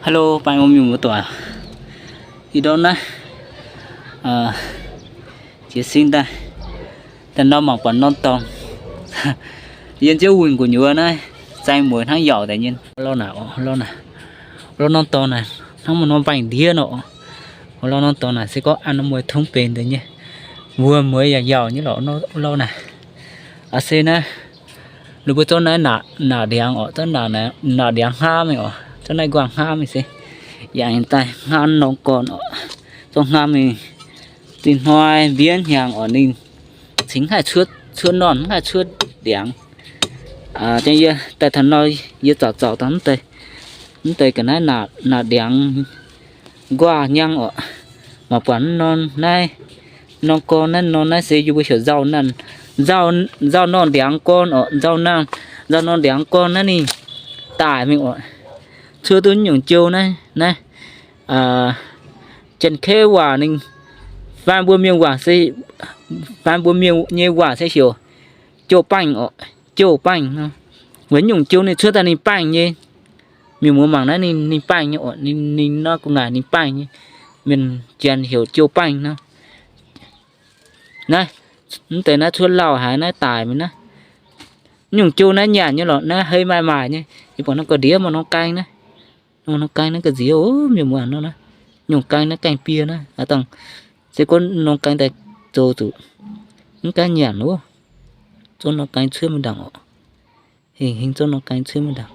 Hello, baeng mienh muoz-doic. Ih ndorm naaiv jiez sin daaih, daaih norm mangc buatc norm dorngx. Yiem nziouv wuonh gu'nyuoz naaiv, zaeng mueiz hnangv yaauc deix nyei. Lorh naaic, lorh norm dorngx naaic, hnangv maaih norm baengh ndiev nor. Lorh norm dorngx naaic se gorngv an norm mueiz tongv benx deix nyei. Wuonh mueiz yaac yaauc nyei lorqc, lorh naaic. Aa se naaiv, ninh mbuo zorqv naaiv naaic ndiangx oc, zorqv naaic ndiangx hngaav mingh oc, zorqv naaiv nquaah hngaav mingh se, yangh daaih hngaav norm gorn oc, zorqv hngaav mingh. Zinh hnoi mbienv hnyangx oc, ninh cingx haih cuotv, cuotv norn, mv haih cuotv ndiangx. Yie daaih taux nor, yie zaux zaux daaih mv deix, mv deix ga'naaiv naaic ndiangx nquaah nyangv oc. Mangc buatc norm naaiv, norm gorn naaiv, norm naaiv se yie mbuo heuc nzauh naaiv, nzauh norm ndiangx gorn oc, nzauh naaiv, nzauh norm ndiangx gorn naaiv ninh daic mingh oc. Cuotv duqv nyungc jou naaiv, naaiv Janx-Kaeqv waac ninh, faan mbuo mienh waac se, faan mbuo mienh nyei waac se heuc jouh baengh oc, jouh baengh nor. Weic nyungc jou ninh cuotv daaih ninh baengh nyei. Mienh muoz mangc naaiv ninh, ninh baengh nyei oc, ninh, ninh nor gu'nguaaic ninh baengh nyei. Mienh Janx heuc jouh baengh nor. Naaiv, mv deix naaiv cuotv lauh haic, naaiv daic mingh naaiv. Nyungc jou naaiv nyanc nyei lorqc, naaiv hei maaih maaic nyei. Yie buatc norm ga'ndiev maaih norm gaeng naaiv. Norm gaeng naaiv ga'nziex, mienh muoz nor naaiv. Nyungc gaeng naaiv gaeng biei naaiv, aa dangh se gorngv norm gaeng daaih zoux zuqc mv gaengh nyanc wuov. Zorqv norm gaeng cuotv mingh ndaangc oc. Hingh hingh zorqv norm gaeng cuotv mingh ndaangc.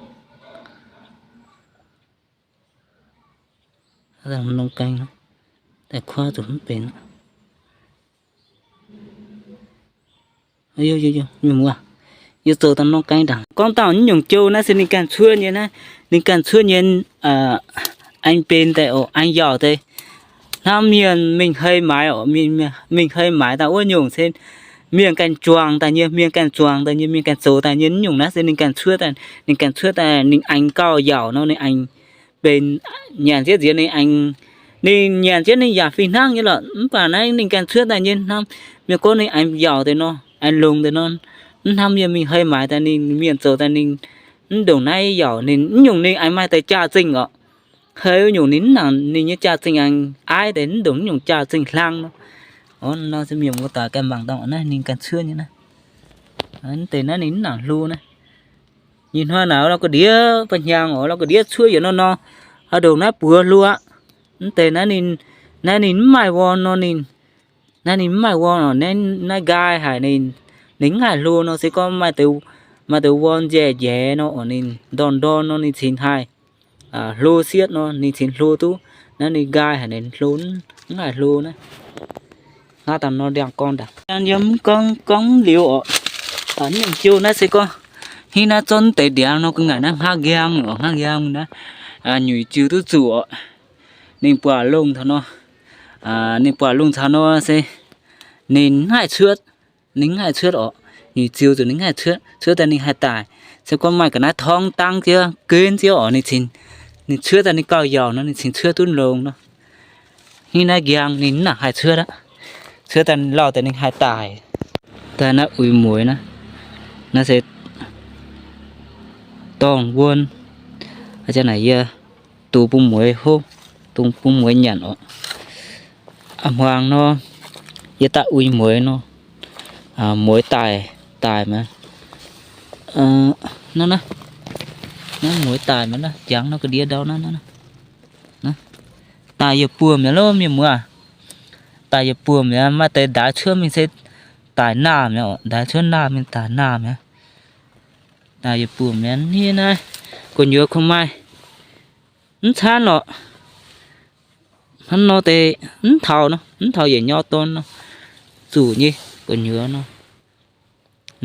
Norm gaeng daaih kuaaiv zuqc mv benx. Mienh muoz, yie zoux daaih norm gaeng ndaangc. Gorngv dauh nyungc jou naaiv se ninh ganh cuotv nyei naaiv, ninh ganh cuotv nyei, aengx benx daaih oc, aengx yaauc deix. Hnamv mienh mingh hei maaiz oc, mingh hei maaiz daaih wuov nyungc se mienh ganh zuangx daaih nyei, mienh ganh zuangx daaih nyei, mienh ganh zoux daaih nyei. Nyungc naaiv se ninh ganh cuotv daaih, ninh ganh cuotv daaih ninh aengx gauh yaauc nor, ninh aengx benx nyanc jienv nziex ninh aengx, ninh nyanc jienv ninh yaac fih hnangv nyei lorqc. Mv baac naaiv ninh ganh cuotv daaih nyei hnamv mienh gorngv ninh aengx yaauc deix nor, aengx longx deix nor, mv hnamv mienh mingh hei maaiz daaih ninh, mienh zoux daaih ninh, mv ndongc naaiv yaauc ninh, mv nyungc ninh aengx maaih deix jaax-zingh oc. Hei wuov nyungc ninh mv nangc ninh nyei jaax-zingh aengx aiv deix, mv ndongc mv nyungc jaax-zingh hlang nor. Nor se mienh muoz-doic ganh mangc dangh naaiv ninh ganh cuotv nyei naaiv. Mv deix naaiv ninh mv nangc hlo naaiv. Nyei hnoi naaic lorh ga'ndiev ba'hnyangx oc, lorh ga'ndiev cuotv yietc norm norm, aa ndongc naaiv buoz hlo aqv. Mv deix naaiv ninh, naaiv ninh mv maaih worn nor ninh, naaiv ninh mv maaih worn oc, naaiv nqaai haic ninh, ninh mv haih hlo nor se gorngv maaih deix, maaih deix worn njaeqv njaeqv nor oc, ninh ndorn ndorn nor ninh cingx haih hlo sietv nor ninh cingx hlo duqv. Naaiv ninh nqaai haic ninh hlo, mv haih hlo naaiv. Hnangv dangh nor ndiangx-gorn ndaangc. Yiem gorngv, gorngv liuz oc, nyungc jou naaiv se gorngv hingv naaiv zorqv deix ndiangx nor gu'nguaaic naaiv hnangv nqaang oc, hnangv nqaang naaiv, nyuic ziux duqv zuqc oc. Ninh buatc lungh taux nor, ninh buatc lungh taux nor se ninh mv haih cuotv, ninh mv haih cuotv oc. Nyuic ziux zuqc ninh mv haih cuotv, cuotv daaih ninh haih daic. Se gorngv maaih ga'naaiv torngv dangv jienv, genv jienv oc, ninh cingx, ninh cuotv daaih ninh gauh yaauc nor ninh cingx cuotv duqv longx nor. Hingv naaiv nqaang ninh mv nangc haih cuotv aqv. Cuotv daaih lauh deix ninh haih daic. Daaih naaiv uix mueiz naaiv, naaiv se dorngh wuon. Aa, naaic yie dungx bun mueiz hopv, dungx bun mueiz nyanc oc. A'hmuangx nor, yie daaih uix mueiz nor, mueiz daic, daic mi'aqv. Naaiv, naaiv, naaiv mueiz daic mi'aqv naaiv, jangx nor ga'ndiev ndau naaiv, naaiv, naaiv. Daic yietc buoz mi'aqv loh mienh muoz. Daic yietc buoz mi'aqv, maaih deix ndaix cuotv mingh se daic naah mi'aqv oc, ndaix cuotv naah mingh daic naah mi'aqv. Daic yietc buoz mi'aqv, hniev naaiv gu'nyuoz kungx maaih mv caanv lorqc. Hnangv nor deix mv taux nor, mv taux yietc nyauv dorn nor, zuqc nyei gu'nyuoz nor.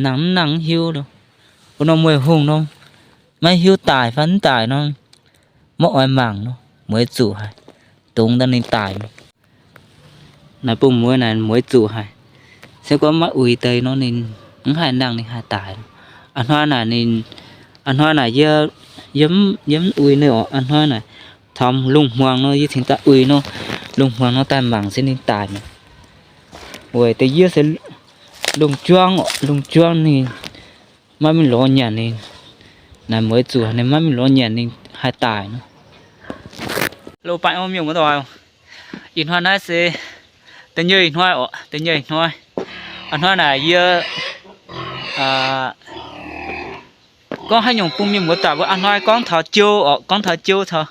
Nangh mv nangh mv hiuv nor. Wuov norm mueiz hungh nor, maiv hiuv daic fai mv daic nor, maiv oix mangc nor, mueiz zuqc haic, dungx daaih ninh daic. Naaic bun mueiz naaic, mueiz zuqc haic. Se gorngv maiv uix deix nor ninh mv haih nangh, ninh haih daic. A'hnoi naaic ninh, a'hnoi naaic yie, yie mv uix ninh oc. A'hnoi naaic caux lungh hmuangx nor yie cingx daaih uix nor, lungh hmuangx nor daaih mangc se ninh daic mi'aqv. Weic deix yie se lungh juangv oc, lungh juangv ninh maiv mingh lorz nyanc ninh. Naaic mueiz zuqc ninh maiv mingh lorz nyanc ninh haih daic nor. Hello, baengh orn mienh muoz-doic. Ih hnoi naaiv se da'nyeic hnoi oc, da'nyeic hnoi. Ih hnoi naaic yie gorngv haaix nyungc bun mienh muoz-doic mbuo ih hnoi gorngv taux jou oc, gorngv taux jou taux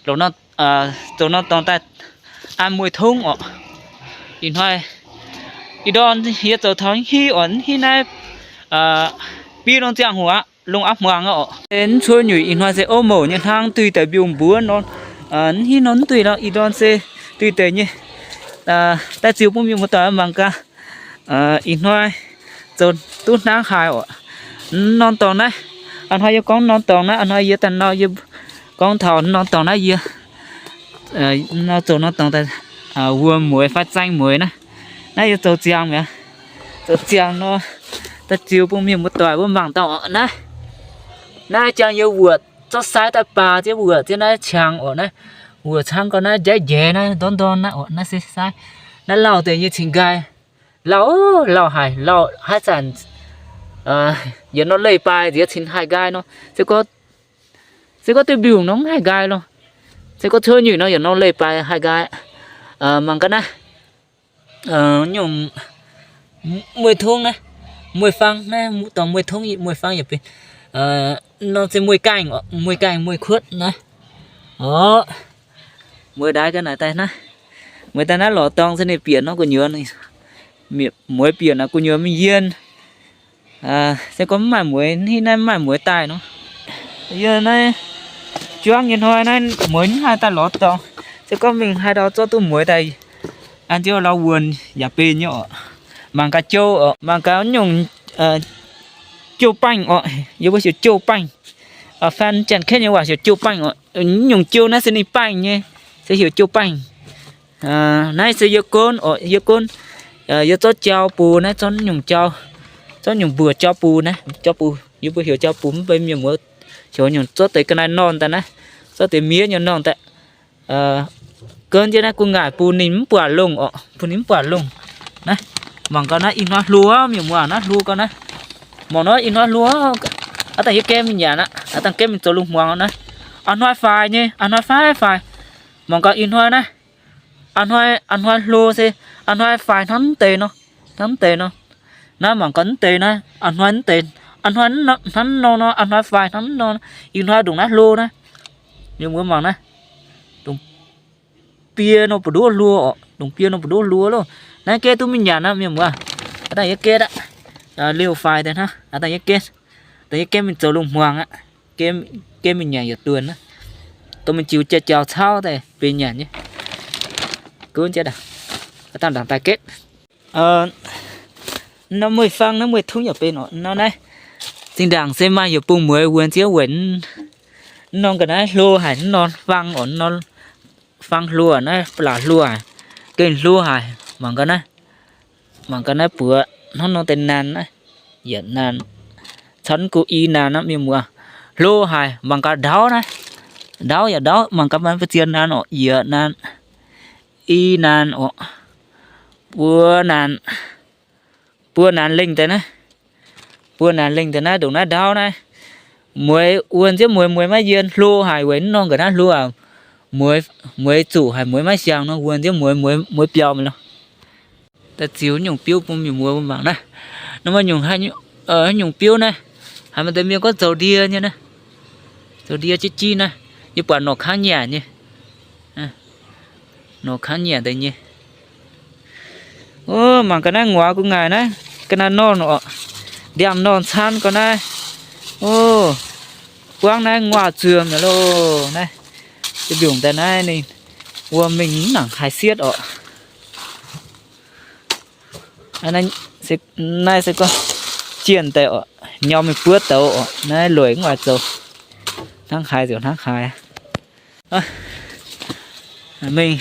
longc nor, zoux norm dorngx daaih an mueiz tongv oc. Ih hnoi, ih ndorm yie zoux taux hiuv oc, hiuv naaiv biv longc ziangh hoc aqv, longc aqv hmuangx oc. Mv cuo nyuic ih hnoi se ov mouc nyei hnangv, duih deix mbiungc mbuov nor, hiuv nor mv duih nor, ih ndorm se duih deix nyei. Daaih ziux bun mienh muoz-doic mangc gaax. Ih hnoi zoux duqv hnangv haaix oc. Norm dorngx naaiv, ih hnoi yie gorngv norm dorngx naaiv, ih hnoi yie daaih nor yie gorngv taux norm dorngx naaiv yie nor zoux norm dorngx daaih wuom mueiz fai zaeng mueiz naaiv. Naaiv yie zoux ziangx mi'aqv. Zoux ziangx nor, daaih ziux bun mienh muoz-doic mbuo mangc daaih oc. Naaiv, naaiv jangx yie wuoqc zorqv saaiv daaih baac ziex wuoqc ziex naaiv qangx oc. Naaiv wuoqc camv gau naaiv njaeqv njaeqv naaiv ndorm ndorm naaiv oc. Naaiv se saaiv, naaiv lauh deix nyei cingx nqaai. Lauh, lauh haic, lauh haaix zanc yietc norm leih baaix nziex cingx haih nqaai nor. Se gorngv duqv mbiungc nor mv haih nqaai lorqc. Se gorngv cuo nyuic nor yietc norm leih baaix haih nqaai. Mangc gaax naaiv, nyungc mueiz tongv naaiv, mueiz-fang naaiv, dorngx mueiz tongv mueiz-fang yaac benx, norm se mueiz gaengh oc, mueiz gaengh mueiz kuotv naaiv. Oc, mueiz ndaix ga'naaiv daaih naaiv, mueiz daaih naaiv lorz dorngx se ninh bieqc nor gu'nyuoz, mueiz bieqc naaiv gu'nyuoz mingh yien. Se gorngv mv maaih mueiz, hnangv naaiv mv maaih mueiz daaih nor. Yie naaiv juangv nyei hnoi naaiv mueiz mv haih daaih lorz dorngx. Se gorngv mingh haaix ndau zorqv duqv mueiz daaih, an jienv lorz wuonh yaac benx nyei oc. Mangc gaax jou oc, mangc gaax nyungc jouh baengh oc. Yie mbuo heuc jouh baengh. Faan Janx-Kaeqv nyei waac heuc jouh baengh oc. Nyungc jouh naaiv se ninh baengh nyei, se heuc jouh baengh. Naaiv se yie gonv oc, yie gonv, yie zorqv jauv bun naaiv, zorqv nyungc jauv, zorqv nyungc mbuoqc jauv bun naaiv, jauv bun, yie mbuo heuc jauv bun, mv baac mienh muoz heuc nyungc zorqv deix ga'naaiv norm daaih naaiv, zorqv deix miev nyei norm daaih. Gonv jienv naaiv gu'nguaaic bun ninh mv buatc longh oc, bun ninh mv buatc longh. Naaiv, mangc gaax naaiv ih hnoi hlo, mienh muoz, naaiv hlo gau naaiv. Mangc nor ih hnoi hlo, aav dangh yie gaeqv mingh nyanc aqv, aav dangh gaeqv mingh zoux lungh hmuangx naaiv. Ih hnoi faix nyei, ih hnoi faix faix. Mangc gaax ih hnoi naaiv, ih hnoi, ih hnoi hlo se, ih hnoi faix hnangv mv deix nor, hnangv mv deix nor. Naaiv mangc gaax mv deix naaiv, ih hnoi mv deix, ih hnoi hnangv nor nor, ih hnoi faix hnangv nor, ih hnoi ndongc naaiv hlo naaiv. Mienh muoz mangc naaiv, ndongc biei nor mbu'nduov hlo oc, ndongc biei nor mbu'nduov hlo loh. Naaiv gaeqv duqv mingh nyanc aqv, mienh muoz. Aav dangh yie gaeqv aqv, liouh faix deix hnangv, aav dangh yie gaeqv, dangh yie gaeqv mingh zoux lungh hmuangx aqv, gaeqv mingh nyanc yietc duon aqv, dongh mingh jiux jaa-jaux cauv daaih benx nyanc nyei. Gunv jienv daaih, aav dangh ndaangc daaih gaeqv. Nor mueiz-fang naaiv mueiz-tungv yaac benx oc. Nor naaiv zinh ndaangc se maaih yietc bung mueiz wuonx nziev weic mv norm ga'naaiv hlo haic, mv norm fang oc, fang hlo naaiv, ba'laqc hlo haic, gengh hlo haic. Mangc gaax naaiv, mangc gaax naaiv buoz hnangv nor deix naanc naaiv, yietc naanc, caux gu i naanc aqv, mienh muoz. Hlo haic, mangc gaax ndauv naaiv, ndauv yaac ndauv, mangc gaax maaih ba'ziex naanc oc, yietc naanc, i naanc oc, buo naanc, buo naanc lengh deix naaiv, buo naanc lengh deix naaiv ndongc naaiv ndauv naaiv. Mueiz wuonx nziev mueiz, mueiz maiv yien, hlo haic weic mv norm ga'naaiv hlo aqv. Mueiz, mueiz zuqc haic, mueiz maiv siangx nor wuonx nziev mueiz, mueiz, mueiz biaux mi'aqv. Daaih ziux nyungc biouv bun mienh muoz mbuo mangc naaiv. Nor maaih nyungc, nyungc biouv naaiv, haiz maaih deix mienh gorngv zoux ndie nyei naaiv, zoux ndie jiv jiv naaiv. Yie buatc norqc kangv nyanc nyei. Norqc kangv nyanc deix nyei. Mangc ga'naaiv nguaaz gu'nguaaic naaiv, ga'naaiv norn oc, ndiangx-norn camv ga'naaiv. Buangv naaiv nguaaz zuomh loh naaiv. Mbiungc daaih naaiv ninh wuom mingh mv nangc haaix sietv oc. Naaiv se gorngv jienh daaih oc, nyau mingh buov douz oc, naaiv lueic mv oix zoux, hnangv haaix ziouc hnangv haaix. Mingh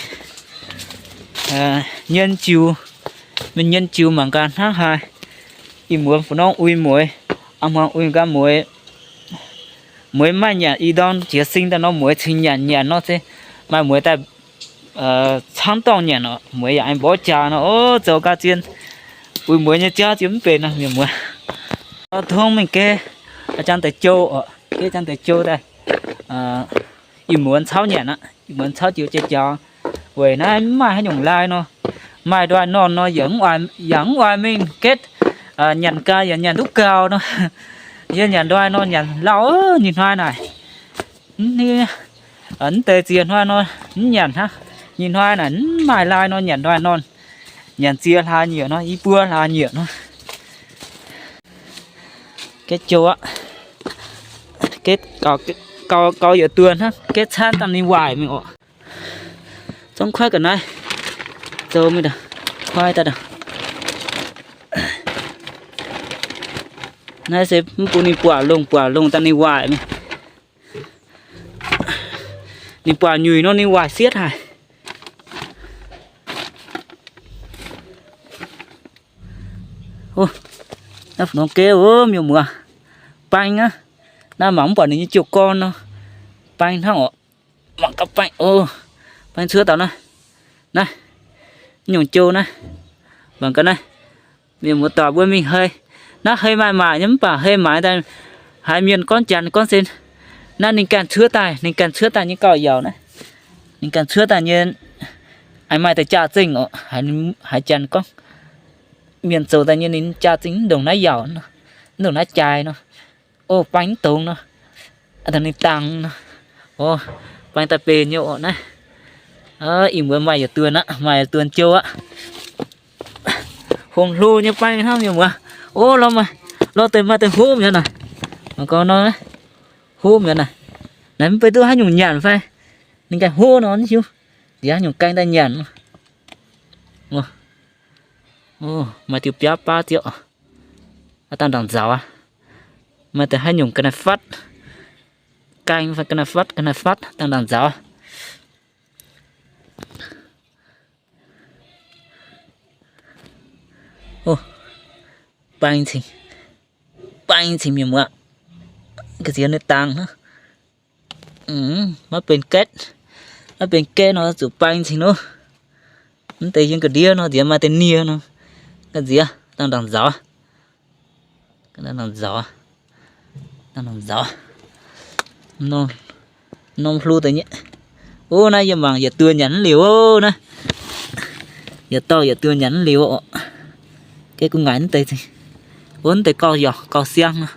nyien jiu, mingh nyien jiu mangc gaax hnangv haaix. Ih muonz fu norm uix mueiz, a'hmuangx uix gaax mueiz, mueiz maiv nyanc. Ih ndorm jiez sin daaih nor mueiz cingx nyanc, nyanc nor se maaih mueiz daaih camv dorngh nyanc oc. Mueiz yaac aengx mborqv jaax nor, o, zoux ga'naaiv zien, uix mueiz nyei jauv zien mv benx nor, mienh muoz. Tongv mingh gaev jangx deix jou oc, gaev jangx deix jou daaih ih muonz cauv nyanc aqv. Ih muonz cauv jiu jiex jaux. Weic naaiv mv maaih haaix nyungc lai nor, maaih ndoih norn nor yaac mv oix mingh getv, nyanc gau yaac nyanc duqv gauh nor. Yie nyanc ndoih norn nyanc lauh, nyei hnoi naaic, mv deix ziex hnoi nor mv nyanc hnangv. Nyei hnoi naaic mv maaih lai nor nyanc ndoih norn, nyanc ziex hlaax nyieqc nor, i buo hlaax nyieqc nor. Getv jou aqv. Gaux yietc duon hnangv, getv caanv dangh ninh waaic mingh oc. Zungv kuaaiv ga'naaiv, zoux mingh daaih, kuaaiv daaih. Naaiv se mv bun ninh buatc lungh, buatc lungh dangh ninh waaic mingh. Ninh buatc nyuic nor ninh waaic sietv haic. Naaiv norm geh, o, mienh muoz, baeng aqv. Naaiv mangc mv buatc ninh nyei jiu gorn nor, baeng hnangv oc. Mangc gaax baeng, o, baeng cuotv daaih naaiv, naaiv, nyungc jou naaiv, mangc gaax naaiv. Mienh muoz-doic mbuo mingh hei, naaiv hei maaih maaic nyei mv baac hei maaiz daaih haiz mienh gorngv janx gorngv se naaiv ninh ganh cuotv daaih, ninh ganh cuotv daaih nyei gauh yaauc naaiv. Ninh ganh cuotv daaih nyei, haiz maaih deix jaax-zingh oc, haiz janx gorngv mienh zoux daaih nyei ninh jaax-zingh mv ndongc naaiv yaauc, mv ndongc naaiv jaaix nor. O, baeng mv dongz nor, dangh ninh dangx nor. O, baeng daaih benx nyei oc naaiv. Ih muonz maaih yietc duon aqv, maaih yietc duon jou aqv. Hungh hlo nyei baeng hnangv mienh muoz. O, lorz, lorz deix maaih deix hopv mi'aqv naaic. Mangc gaax nor, hopv mi'aqv naaic. Naaic mv bei duqv haaix nyungc nyanc fai? Ninh ganh hopv nor mv hiuv. Nziex haaix nyungc gaeng daaih nyanc. Maaih diuh biaav baav ziouc, dangh ndanc nzauz aqv. Maaih deix haaix nyungc ga'naaiv fatv, gaeng fai ga'naaiv fatv, ga'naaiv fatv, dangh ndanc nzauz. O, baeng cingx, baeng cingx mienh muoz. Ga'nziex ninh dangx hnangv. Maiv benx gaetv, maiv benx gaetv nor zuqc baeng cingx nor. Mv deix yiem ga'ndiev nor nziex maaih deix nie nor. Ga'nziex dangh ndanc nzauz, dangh ndanc nzauz, dangh ndanc nzauz. Norm hlo deix nyei. O, naaiv yie mangc yietc duon nyanc mv liuz o naaiv. Yietc dauh yietc duon nyanc mv liuz oc. Geh gu ngaaic mv deix, o, mv deix gauh yaauc gauh siang nor.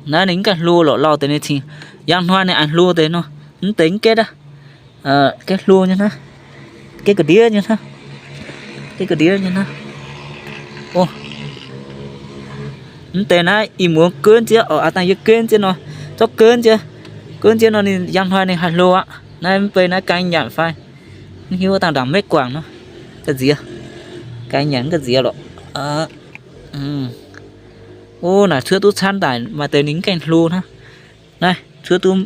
Naaiv ninh mv gaengh hlo lorqc, lauh deix ninh cingx, yaang hnoi ninh aengx hlo deix nor. Mv deix mv gaengh, gaengh hlo nyei hnangv. Gaengh ga'ndiev nyei hnangv. Gaengh ga'ndiev nyei hnangv. O, mv deix naaiv ih muonz gunv zieqv oc, aav dangh yie gunv zieqv nor, zorqv gunv zieqv, gunv zieqv nor ninh yaang hnoi ninh haih hlo aqv. Naaiv mv bei naaiv gaeng nyanc fai, mv hiuv dangh ndaangc maiv guangc nor. Ga'nziex, gaeng nyanc ga'nziex lorqc. O, naaic cuotv duqv camv daic, maaih deix ninh mv gaengh hlo hnangv. Naaiv cuotv duqv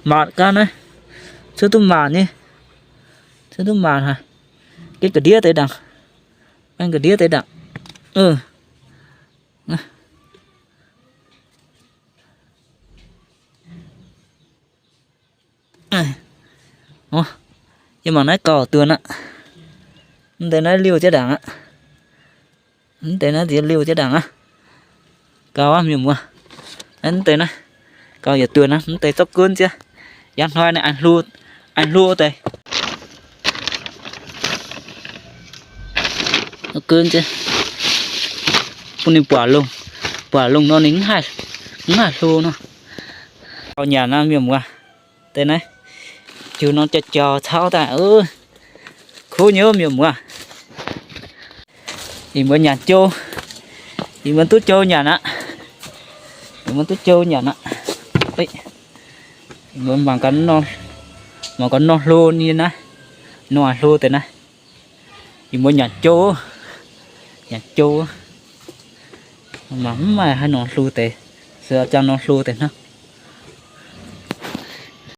maanc gaav naaiv, cuotv duqv maanc nyei, cuotv duqv maanc haic. Gaengh ga'ndiev deix ndaangc, gaengh ga'ndiev deix ndaangc. Yie mangc naaiv gauh duon aqv. Mv deix naaiv liuh jienv ndaangc aqv. Mv deix naaiv nziex liuh jienv ndaangc aqv. Gauh aqv mienh muoz. Mv deix naaiv gauh yietc duon aqv. Mv deix zorqv gunv zieqv. Yaang hnoi naaiv aengx hlo deix. Zorqv gunv zieqv, bun ninh buatc lungh. Buatc lungh nor ninh mv haih hlo nor. Gauh nyanc aqv mienh muoz. Deix naaiv jiu norm jauv-jauv cauv daaih, kuv nyei mienh muoz. Ih muonz nyanc jou, ih muonz duqv jou nyanc aqv. Ih muonz duqv jou nyanc aqv. Ih muonz mangc gaax, mangc gaax norm hlo nyei naaiv, norm hlo deix naaiv. Ih muonz nyanc jou, nyanc jou. Mangc mv maaih haaix norm hlo deix, se jangx norm hlo deix hnangv.